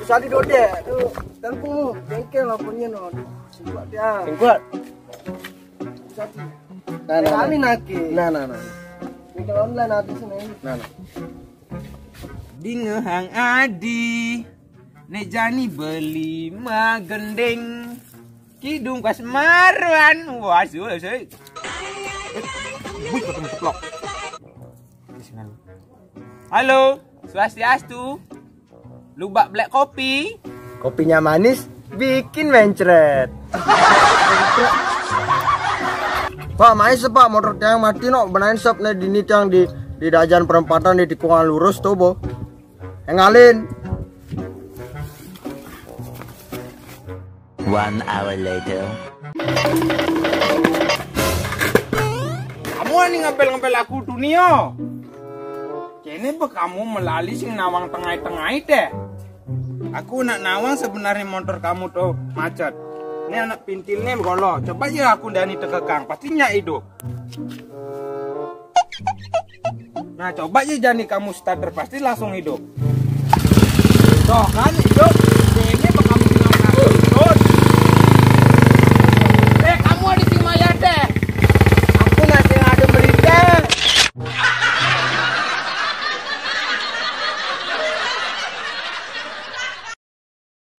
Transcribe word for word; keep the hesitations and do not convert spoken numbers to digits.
Jadi dodek tu, telpon bengkel lah punya no. Singkuat dia. Singkuat. Jadi. Nah, nah, nah. Kami nake. Nah, nah, nah. Bengkel online ada sini. Nah, nah. Dingehang adi, nek jani beli magendeng. Kidung kasmaran, wah, suwe, suwe. Eh, wih, ketemu ceplok. Halo, swastiastu. Lubak black kopi. Kopinya manis, bikin mencret. Pak, main sep, Pak, motor tiang mati no, benain sep nih, dini tiang di di dajan perempatan di tikungan lurus tuh, Bo. Engalin. One hour later. Kamu ani ngepel-ngepel aku dunia. Kene be kamu melali sing nawang tengah-tengah deh. Aku nak nawang sebenarnya motor kamu tuh macet. Ini anak pintil nih golo. Coba aja aku dani tekekang, pastinya hidup. Nah, coba aja jani kamu starter, pasti langsung hidup. Tuh kan, hidup.